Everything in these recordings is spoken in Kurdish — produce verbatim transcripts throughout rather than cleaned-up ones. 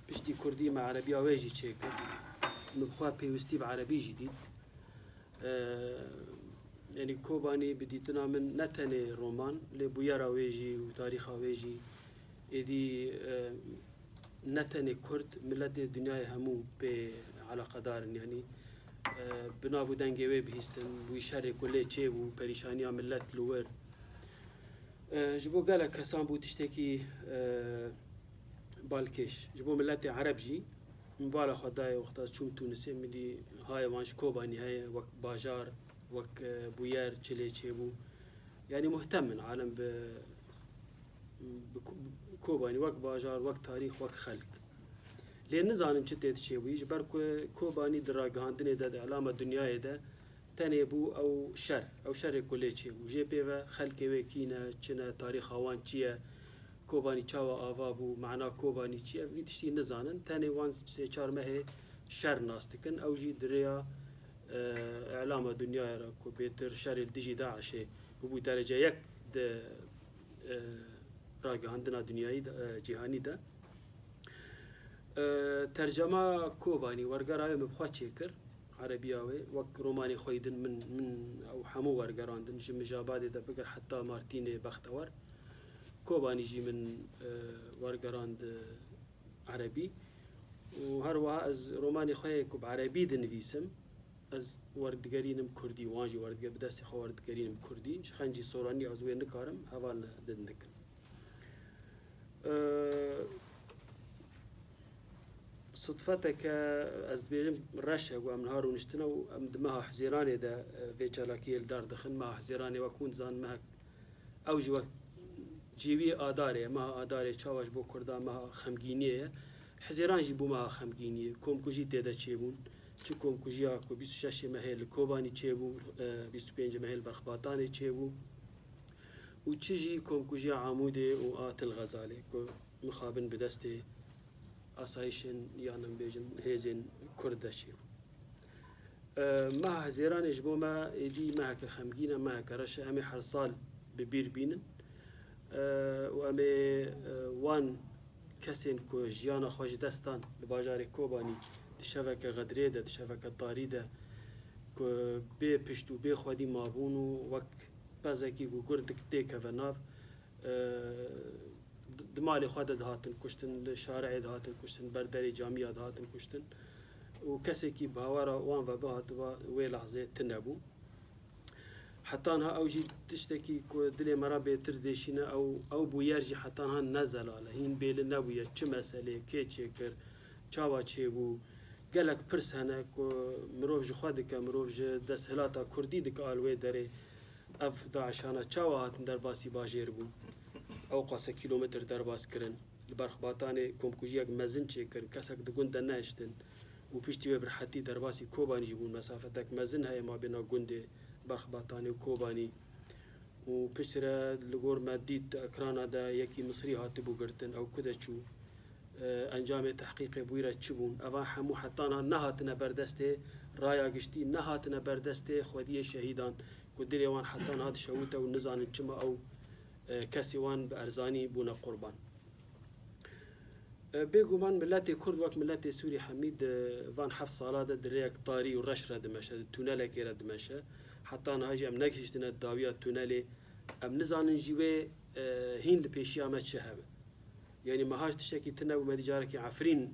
Piştî kurdî me erebiya wê jî çêkir. Min bi xwe pêwistî bi erebî jî dît. E, yanî Kobanî bi dîtina min ne tenê roman, lê bûyera wê jî û tarîxa wê jî êdî, e, ne tenê kurd, miletê dinyayê hemû pê eleqedar in. Yanî, e, bi nav û dengê wê bihîstin, wî şerê ku lê çêbû, perîşaniya milet li wir. E, ji bo gelek kesan bû tiştekî, e, balkêş. Ji bo miletê ereb jî, min bala xwe dayê wexta ez çûm Tûnisê, min dî hayê wan ji Kobanî heye, wek bajar, wek, e, bûyer, çi lê çêbû. Yanî muhtem in alem bi, bi Ko-, Kobanî wek bajar, wek tarîx, wek xelk. Lê nizanin çi tê diçêbûyî, ji ber ku Kobanî di ragihandinê de, di elama dinyayê de, tenê bû ew şer, ew şerê ku lê çêbû. Jê pê ve xelkê wê kî ne, çi ne, tarîxa wan çi ye, Kobanî çawa ava bû, mana Kobanî çi ye, vî tiştî nizanin. Tenê wan sê çar mehê şer nas dikin. Ew jî di rêya, e, îlama dinyayê re ku bêtir şerê li dijî DAIŞê bûbû derece yek di, e, ragihandina dinyayî de, e, cîhanî de. E, tercema Kobanî, wergera wê min bi xwe çêkir, erebiya wê, wek romanê xwe yî din min, min ew hemû wergerandin, ji Mijabadê de bigir heta Martînê Bextewar. Kobanî jî min, e, wergerand erebî. Û her wiha ez romanê xwe yê ku bi erebî dinivîsim, ez werdigerînim kurdî, wan jî werdige-, bi destê xwe werdigerînim kurdî. Ji xencî soranî ez wê nikarim heval din dikim. Ee, Sudfeteke ez dibêjim reş e ku em niha rûniştine û em di meha Huzêranê de, e, vê çalakiyê li dar dixin. Meha Huzêranê wek hûn dizanin mehek, ew jî wek cêwiyê Adarê ye. Meha Adarê çawa ji bo Kurdan meha xemgîniyê ye? Huzêran jî bû meha xemgîniyê. Komkujî tê de çêbûn. Çi komkujiya ku bîst û şeş mehê li Kobanî çêbû, e, bîst û pênc mehê li Berxbatanê çêbû. Û çi jî komkujiya Amûdê û a Til Xezalê ku mixabin bi destê asayişên, yan em bêjin, hêzên Kurd de çêbû. E, meha Hezêranê ji bo me êdî meheke xemgîn e, meheke reş e. Em ê her sal bi bîr bînin. E, û em ê, e, wan kesên ku jiyana xwe ji dest dan li bajarê Kobanî, di şeveke xedirê de, di şeveke tarî de, ku bê pişt û bê xwedî mabûn û wek pezekî ku gurdik têkeve nav, e, di, di malê xwe de dihatin kuştin, li şareyê dihatin kuştin, ber derê camiya dihatin kuştin û kesekî bi hawara wan ve bihatiba wê lehzê tune bû. Heta niha ew jî tiştekî ku dilê me re bêtir dêşîne, ew, ew bûyer jî heta niha ne zelal e. Hîn bêli nebûye çi meselê, kê çêkir, çawa çêbû. Gelek pirs hene ku mirov ji xwe dike, mirov ji desthilata kurdî dike al wê derê. Ev DAIŞana çawa hatin derbasî bajêr bûn? Ew qase kîlometr derbas kirin. Li Berxbatanê komkujiyek mezin çêkirin. Kesek di gund de nehiştin û piştî wê bi rehetî derbasî Kobanî jî bûn. Mesafetek mezin heye mabêna gundê Berxbatanê û Kobanî. Û piştre li gor me dît di ekrana de yekî Misrî hatibû girtin. Ew ku de çû? E, encamê tehqîqê bûyî re çi bûn? Evan hemû heta niha nehatine ber destê raya giştî, nehatine ber destê xwediyê şehîdan ku dilê wan heta niha dişewite û nizanin çima ew, e, kesê wan bi erzanî bûne qurban. E, bêguman miletê Kurd wek miletê Sûrî hemî di van heft sala de di rêyek tarî û reş re dimeşe, di tûnelekê re dimeşe. Heta niha jî em negihiştine dawiya tûnelê. Em nizanin jî wê, e, hîn li pêşiya me çi hebe. Yanî meha ji tiştekî tune bû, me dî carekî Efrîn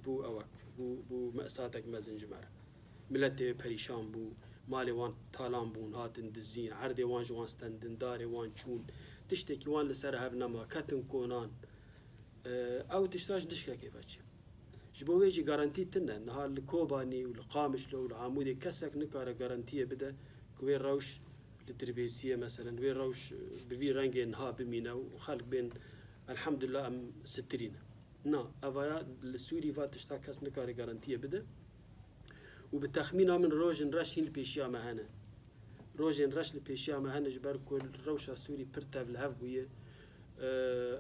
bû ewek, bû, bû mesatek mezin ji me re. Miletê perîşan bû, malê wan talan bûn, hatin dizîn, erdê wan ji wan stendin, darê wan çûn, tiştekî wan li ser hev nema, ketin konan. E, ew tişta ji nişkekê ve çê. Ji bo wê jî garantî tune. Niha li Kobanî û li Qamişlo û li Amûdê kesek nikare garantiyê bide ku wê rewş li dirbêsiyê, meselen, wê rewş, e, bi vî rengê niha bimîne û xelk bên, elhamdulillah, em sitirîne. Na, evaya li Sûrî va tişta kes nikare garantiyê bide. Û bi texmîna min rojên reş hîn li pêşiya me hene. Rojên reş li pêşiya me hene, ji ber ku rewşa Sûrî pir tevlihev bûye. E,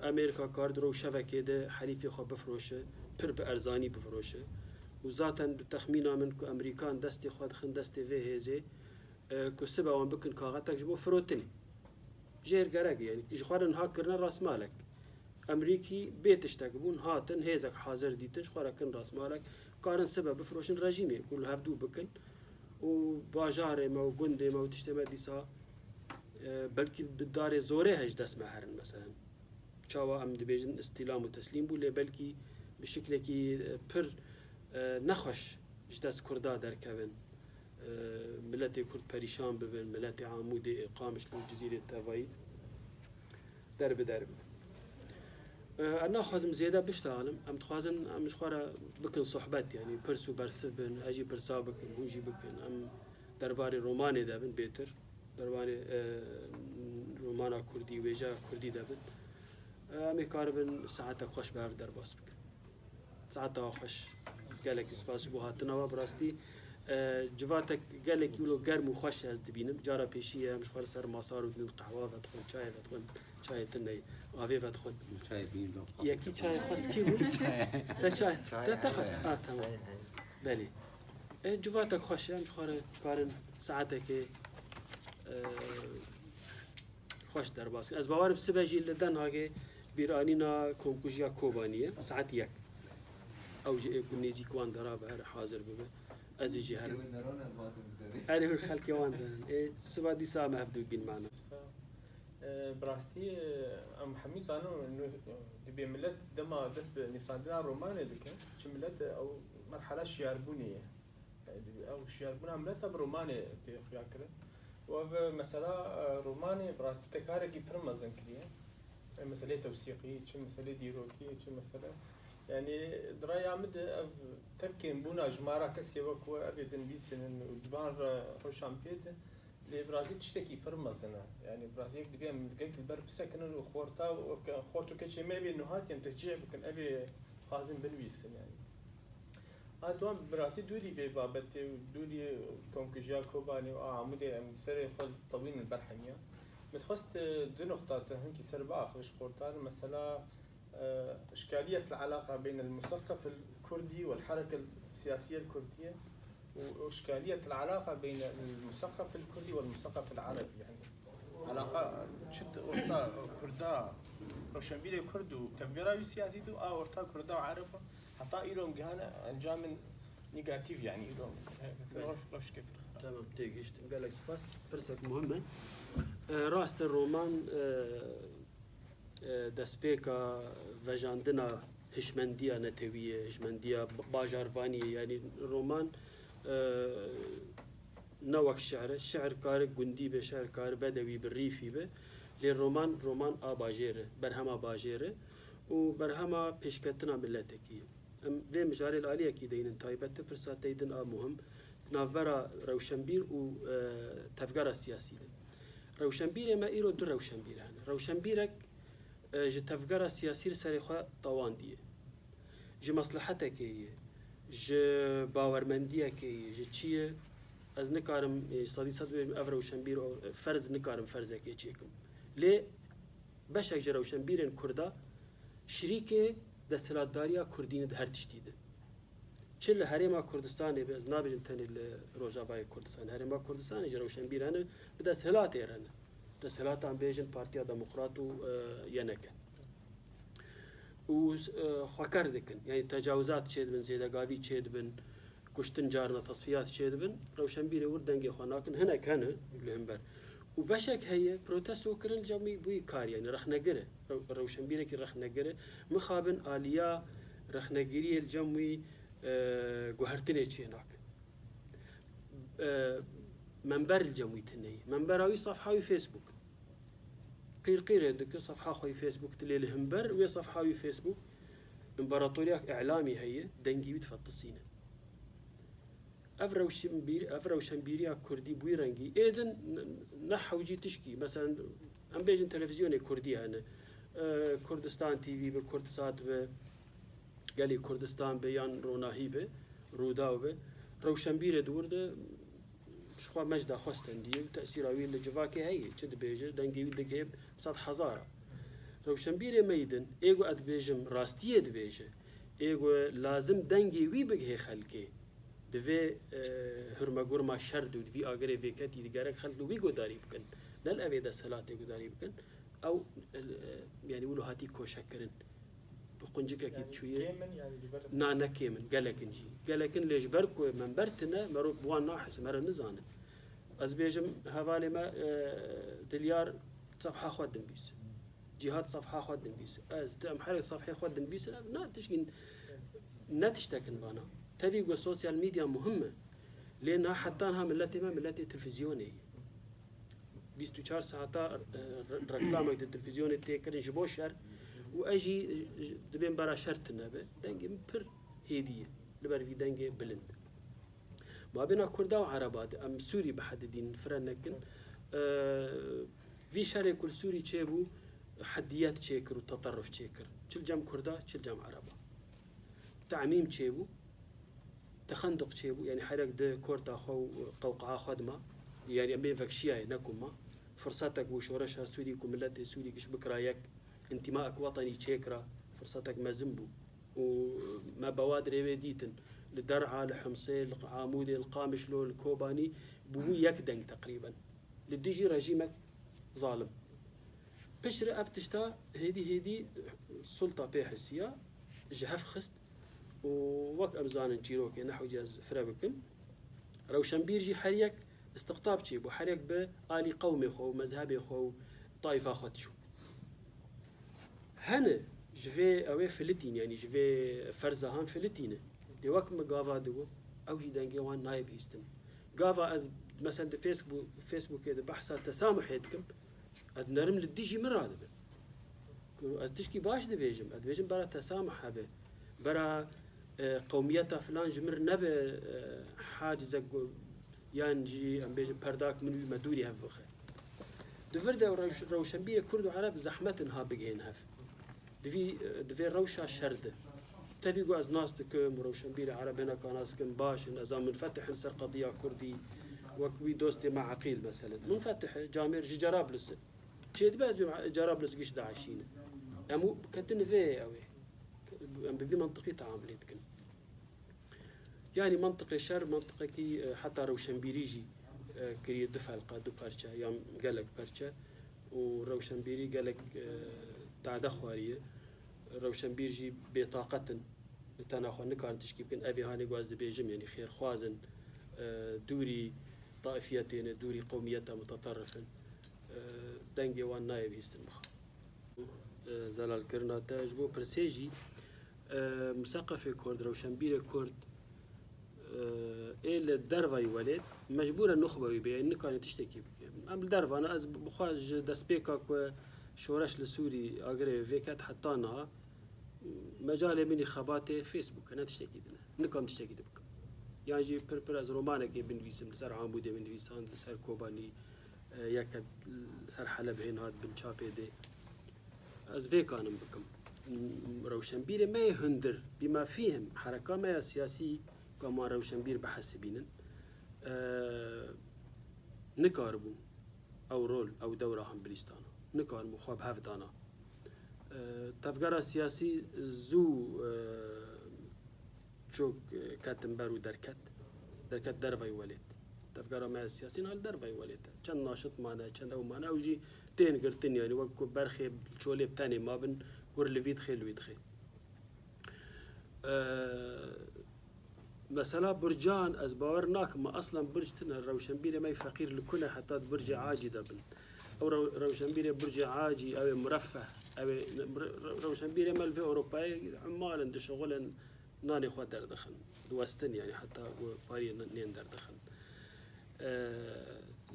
Amerîka kar di rewşevekê de herîfê xwe bifiroşe, pir bi erzanî bifiroşe. Û zaten bi texmîna min ku Amerîkan destê xwe dixin destê vê hêzê, e, ku sibe wan bikin kaxetek ji bo firotinê. Jêr gerek e, yanî ji xwe re niha kirine rasmalek. Emrîkî bê tiştek bûn, hatin, hêzek hazir dîtin, ji xwe re kin rasmalek, karin sibe bifiroşin rejîmê ku li hevdû bikin û bajarê me û gundê me û tiştê me dîsa, e, belkî bi darê zorê he ji dest me herin, meselen. Çawa em dibêjin îstîlam û teslîm bû, lê belkî bi şiklekî, e, pir, e, nexweş ji dest Kurda derkevin. E, miletê Kurd perîşan bibin, miletê Amûdê, ê Qamişlo û Cizîrê tevayî der bi der bibin. E, ez naxwazim zêde biştalim. Em dixwazin em ji xwe re bikin sohbet, yanî pirs û bersiv bin, ez jî pirsa bikim, hûn jî bikin. Em derbarê romanê de bin bêtir. Derbarê, e, romana kurdî, wêjeya kurdî de bin. E, em ê karibin saetek xweş bi hev derbas bikin. Saeta xweş. Gelekî spas ji bo hatina we. Bi rastî, e, civatek gelekî wilo germ û xweş ez dibînim. Cara pêşî ye, em ji xwe li ser masa rûdinin, qehwa vedixwin, çayê vedixwin, çayê tune ye, avê vedixwin. Çayê bîn do. Yekî çayê xwest kî bû? Te çay, te, te xwest. Ah, tamam. Belê. E, civatek xweş e, em ji xwe re karin saetekê, e, xweş derbas kin. Ez bawerim sibe jî li Den Hagê bîranîna komkujiya Kobanî ye, saet yek. Ew jî ê ku nêzîk wan de rabe here hazir bibe. Ez ê jî herim. Erê hûn xelkê wan de. Ê, siba dîsa em hevdû bîn mana. E, bi rastî, e, em hemî zanin, nû-, dibê milet dema dest bi nivîsandina romanê dike, çi milet, e, ew merhela şiyarbûnê ye. E, dibê ew şiyarbûna mileta bi romanê tê xuya kirin. Û ev mesela, e, romanê bi rastî tekarekî pir mezin kiriye. E, meselê tewsîqî, çi meselê dîrokî, çi mesele. Yanî di raya min de ev tevkên bûna ji me re kesê wek we ev ê dinivîsînin û di van re rewşan pê de. Lê bi rastî tiştekî pir mezin e. Yanî bi rastî yek dibê em li gek li ber bisekinin û xorta û ke-, xort û keçê me bê nuhat em tehcîh bikin, ev ê xwazin binivîsin yanî. A, dwan bi rastî dûrî vê babetê û dûrî komkujiya Kobanê û a Amûdê em serê xwe tewînin ber hemiya. Min dixwest, e, du nuqta te hinkî ser biaxivî ji xortan. Mesela, e, إشكالية العلاقة بين المثقف الكردي والحركة السياسية الكردية، وإشكالية العلاقة بين المثقف الكردي والمثقف العربي، يعني علاقة çi orta Kurda, rewşenbîrê Kurd û tevgera wî siyasî û a orta Kurda û Ereba heta îro em gihane encamên negatif, yani îro rewş-, rewşeke pir xirab. Tamam, têgihiştim. Gelek spas. Pirsek muhim e. E, rast e, roman, e, e, destpêka vejandina hişmendiya netewî ye, hişmendiya ba-, bajarvanî ye. Yanî roman, e, ne wek şi'r e. Şi'r kare gundî be, şi'r kare bedewî be, rîfî be. Lê roman, roman a bajêr e, berhema bajêr e û berhema pêşketina miletekî ye. Em vê mijarê li aliyekî deynin taybet e, pirsa tey din a muhim, di navbera rewşenbîr û, e, tevgera siyasî de. Rewşenbîrê me îro du rewşenbîr hene. Rewşenbîrek, e, ji tevgera siyasî li serê xwe tawandiye. Ji meslehetekê ye, ji bawermendiyekê ye, ji çi ye? Ez nikarim, e, sedî sed bibêjim ev rewşenbîr, o, ferz nikarim ferzekê çêkim. Lê beşek ji rewşenbîrên Kurda şirîkê desthilatdariya Kurdî ne di her tiştî de. Çi li Herêma Kurdistanê be, ez nabêjim tenê li Rojavayê Kurdistanê, Herêma Kurdistanê jî rewşenbîr hene, bi desthilatê re ne. Desthilatan bêjin Partiya Demokrat û, e, Y N K. Û, e, xweker dikin. Yanî tecawizat çêdibin, zêdegavî çêdibin, kuştin carna tesfiyat çêdibin, rewşenbîrê wir dengê xwe nakin, hinek hene li hember. Û beşek heye, protesto kirin li cem wî bûyî kar, yanî rexnegir e. Rew-, rewşenbîrekî rexnegir e. Mixabin aliya rexnegiriyê li cem wî, e, guhertinê çênakin. E, member li cem wî tune ye. Membera wî sefha wî Facebook. Qîrqîrê dike, sefha xwe yî Facebook dilê li hember wê sefha wî Facebook, împaratoriyak îlamî heye, dengê wî difetisîne. Ev rewşenbîr-, ev rewşenbîriya kurdî bi wî rengî, êdin n-, ne hewcî tişkî, meselen, em bêjin televîzyonê kurdî hene, e, Kurdistan T V be, Kurdsat be, Gelê Kurdistan be yan Ronahî be, Rûdaw be, rewşenbîrê di wir de ji xwe mecda xwe stendiye û tesîra wî li civakê heye. Çi dibêje, dengê wî digihê bi sed hezara. Rewşenbîrê me yî din, ê ku ez dibêjim, rastiyê dibêje. Ê ku lazim dengê wî bigihê xelkê. Di vê, e, hurmegurma şer de û di vî agirê vêketî de gerek xelk li wî guhdarî bikin. Ne li evê desthilatê guhdarî bikin. Ew, e, e, yanî wilo hatî koşek kirin. Bi quncikekî çûyê. Kêm in, yanî ji ber Na, ne kêm in, gelek in jî. Gelek in lê ji ber ku member tune, merov bi wan nahis, mere nizane. Ez bêjim, hevalê me, e, Dilyar sefha xwe dinivîs. Cîhad sefha xwe dinivîs. Ez, tu, em herê sefhê xwe dinivîsin, ev na tişkî ne tiştekin vana. Tevî ku sosyal medya muhim e. Lê na heta niha miletê me, miletê televîzyonê ye. Bîst û çar saeta, e, re-, reklamek di televîzyonê tê kirin ji bo şer û ez jî, e, dibêm bera şer tune be. Dengê min pir hêdî ye. Li ber vî dengê bilind. Mabêna Kurda û Ereba de em Sûrî bihedidînin, fire nekin. E, vî şerê ku li Sûrî çêbû, hediyet çêkir û teterruf çêkir. Çi li cem Kurda, çi li cem Ereba. Temîm çêbû, texenduq çêbû, yanî herek di korta xwe û qewqeya xwe dima, yanî em bê vekşiyayê, ne ku ma. Firsetek bû şoreşa Sûrî ku miletê Sûrî giş bikira yek, întimaek wetenî çêkira, firsetek mezin bû. Û me bi wa dirê wê dîtin. Li Der'a, li Himsê, li Amûdê, li Qamişlo, li Kobanî bûbû yek deng teqrîben. Li dijî rejîmek zalim. Piştre ev tişta hêdî hêdî sulta pê hisiya, ji hev xist û wek em zanin çîrokê, ne hewce ez fire bikim. Rewşenbîr jî her yek istiqtab çêbû, her yek bi alî qewmê xwe û mezhebê xwe û tayfa xwe diçû. Hene ji vê ew ê filitîn, yanî ji vê ferza han filitîne. Dê wek min gava digot, ew jî dengê wan nayê bihîstin. Gava ez, mesela di Facebook, Facebookê de behsa tesamuhê dikim, ez nerim li dijî min radibe. Ku ez tişkî baş dibêjim, ez dibêjim bera tesamuh hebe. Bera, e, qewmiyeta filan ji min re nebe, e, hacizek ku, yan jî em bêjin perdak min wî me dûrî hev bixe. Di vir de rew-, rewşenbîrê Kurd û Ereb zehmet in ha bigihên hev. Di vî, di vê rewşa şer de. Tevî ku ez nas dikim û rewşenbîrê Ereb hineka nas dikim, baş in, ez a munfetih in ser qediya Kurdî, wek wî dostê me Eqîl meselen. Munfetih e, camêr ji Cerablis e. Çêdibe ez bêm Cerablis giş diaşîne. Em û ketin vê ew ê. Em bi vî mantiqî teamulê dikin. Yanî mantiqê şer, mantiqekî, e, heta rewşenbîrî jî, e, kiriye du felqa, du perçe, yan gelek perçe û rewşenbîrî gelek, e, tade xwariye. Rewşenbîr jî bêtaqet in, li tena xwe nikarin tişkî bikin. Ev ê hanê ku ez dibêjim, yanî xêrxwaz in, e, dûrî taifiyetê ne, dûrî qewmiyeta muteterrif in. E, dengê wan nayê bihîstin bixa. E, zelalkirina te ji bo pirsê jî, e, museqefê Kurd, rewşenbîrê Kurd, e, ê li dervayî welêt, mecbûr e nuxbe wî bê, nikarin tiştekî bike. Em li derva ne, ez bi xwe ji destpêka ku şoreş li Sûrî agirê vê ket heta niha, mecalê min î xebatê Facebook e, ne tiştekî din e. Nikarim tiştekî din bikim. Yan jî pir pir ez romanekê binivîsim, li ser Amûdê binivîsand, li ser Kobanî, e, yek li ser Heleb hên hat bin çapê dê. Ez vê kanim bikim. Rewşenbîrê me yê hundir, bî me fîhim, hereka me ya siyasî, ku em wan rewşenbîr bihesibînin, e, nikaribûn ew rol, ew dewra han bilîstana. Nikaribûn xwe bi hev dana. E, tevgera siyasî zû, e, çok, e, ketin ber û derket. Derket dervayî welêt. Tevgera me siyasî niha li dervayî welêt e. Çend naşit mane, çend ew mane, ew jî tên girtin, yanî wek ku berxê çolê bi tenê mabin, gur li vî dixê, li wî dixê. E, mesela burcan, ez bawer nakim, me aslan burc tine, rewşenbîrê me feqîr li kul e, heta di burcê acî de bin. Ew rew-, rewşenbîrê burcê acî, ew ê mureffeh, ew ê, re-, re-, rewşenbîrê me li vê Ewropayê emal in, dişixulin, nanê xwe derdixin. Diwestin, yanî heta ku pariyê n-, nên derdixin. E,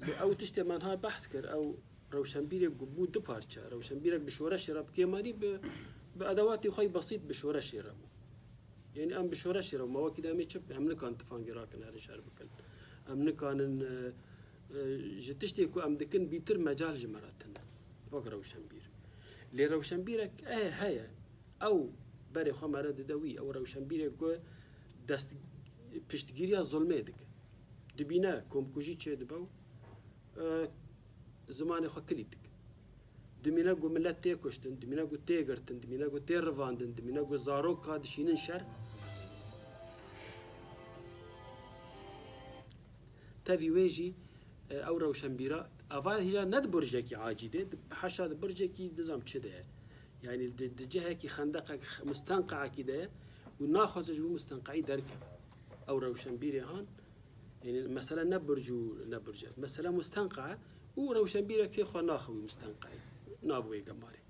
lê ew tiştê me niha behs kir, ew rewşenbîrek ku bû du parçe, rewşenbîrek bi şoreşê re bi kêmanî bi, bi edewatê xwe yî besît bi şoreşê re bû. Yanî em bi şoreşê re, ma wekî demê çi bikin? Em nikarin tifangê rakin herin şer bikin. Em nikarin, e, e, ji tiştê ku em dikin bîtir mecal ji me re tune. Wek rewşenbîr. Lê rewşenbîrek, e, heye. Ew berê xwe me re dide wî. Ew rewşenbîrek ku dest piştgiriya zulmê dike. Dibîne komkujî çêdibe û, e, zimanê xwe kilît dike. Dimîne ku milet tê kuştin, dimîne ku tê girtin, dimîne ku tê rivandin, dimîne ku zarok ka dişînin şer. Tevî wê jî, e, ew rewşenbîra Ava hîja ne di burcekî acî de, di, haşa di burcekî nizam çi de ye. Yanî di, di cihekî xendeqek, mustenqeekî de ye û naxwaze ji bo mustenqeî derkeve. Ew rewşenbîrê han, yanî mesele ne burc û ne burc e. Mesele mustenqe û rewşenbîrekê xwe naxe wî mustenqeyê. Nabe wê gemarê.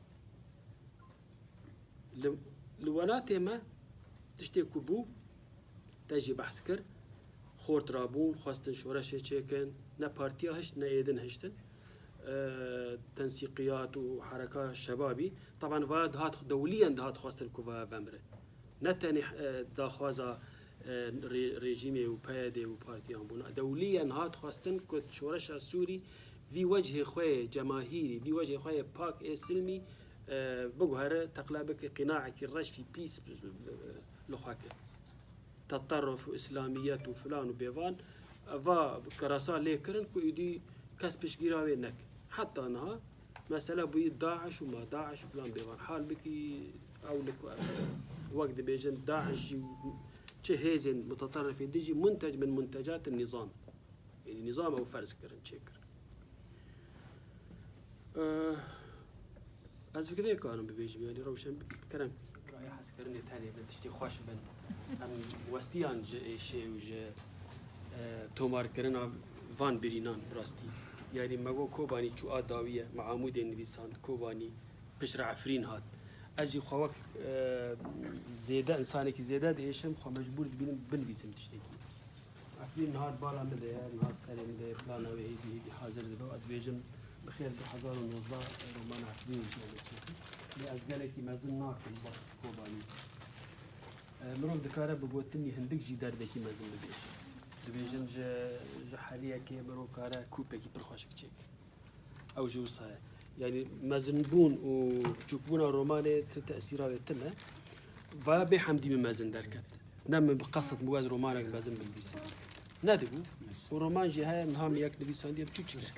Li, li welatê me tiştê ku bû, te jî behs kir, xort rabûn, xwestin şoreşê çêkin, ne partiya hişt, ne êdin hiştin. E, tensîqiyat û hereka şebabî, teban va dihat, dewliyen dihat xwestin ku va vemre. Ne tenê, e, daxwaza, e, rê-, rejîmê û P Y D û partiyan bûn. Dewliyen hat xwestin ku şoreşa Sûrî vî wechê xwe yê cemahîrî, vî wechê xwe yê pak ê silmî, e, biguhere, teqla bike, qînaekî reşî pîs, e, li xwe ke. Teterruf û îslamiyet û filan û bêvan, va kirasa lê kirin ku îdî kes piştgîra wê neke. Heta niha mesele bûyî DAIŞ û ma DAIŞ û filan bêvan. Hal bikî ew li ku ev, wek dibêjin, DAIŞ jî û çi hêzên muteterrifên din jî muntec min muntecat nizam. Yanî nizam ew ferz kirin, çêkirin. Eh, ez fikirê karim bibêjim, yanî rewşen kerem. Raya hezkirinê tenê bin, tiştê xweş bin. Em westiyan ji êşê û ji, eh, tomarkirina van birînan bi rastî. Yanî me got Kobanî çû a dawî ye, me Amûdê nivîsand, Kobanî piştre Efrîn hat. Ez jî xwe wek, eh, zêde, insanekî zêde diêşim, xwe mecbûr dibînim binivîsim tiştekî. Efrîn niha di bala min de ye, niha di serê min de ye, plana wê hêdî hêdî hazir dibe. Ez dibêjim, bi xêr du hezar û nozdeh romana Efrînê jî ez ê çêkim. Lê ez gelekî mezin nakim, bak Kobanî. E, mirov dikare bi gotinî hindik jî derdekî mezin bibêje. Dibêjin ji, ji heriyekê mirov kare kûpekî pir xweşik çêke. Ew jî wisa ye. Yanî mezinbûn û biçûkbûna romanê tu tesîra wê tune. Vaya bê hemdî min mezin derket. Ne min bi qesd bû ez romanek mezin binivîsim. Nedibû. Û roman jî heye, niha min yek nivîsandiye biçûçik.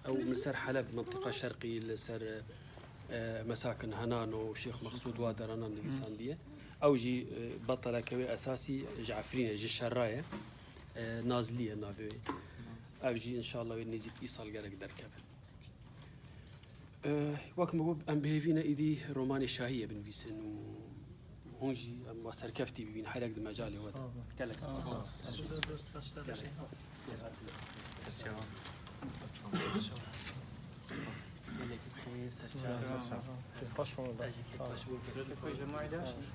Ew li ser Heleb, mintiqa şerqî, li ser, e, Mesakin Henan û Şêx Mexsûd wa deranan nivîsandiye. Ew jî, e, beteleke wê esasî ji Efrînê, ji Şerra ye. E, Nazlî ye navê wê. Ev jî înşallah wê nêzîk îsal gerek derkeve. Eh, wek min got, em bi hêvî ne îdî romanê Şahiyê binivîsin û hûn jî em wa serkeftî bibîn herek di mecalê we de. Sağ olun. Gelek spas. Sağ olun. Gelek spas. Serçava. Gelek bi xêr, serçava. Sağ olun. Baş olun. Ez jî kêfbaş bûm.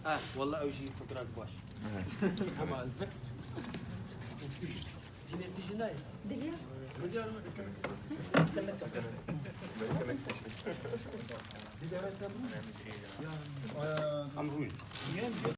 Ha, wallah ew jî fikrak baş. Hema li vir. Jînê tu jî nayê. Dilê. Dilê. Dilê. Dilê. Dilê. Dilê. Dilê. Dilê.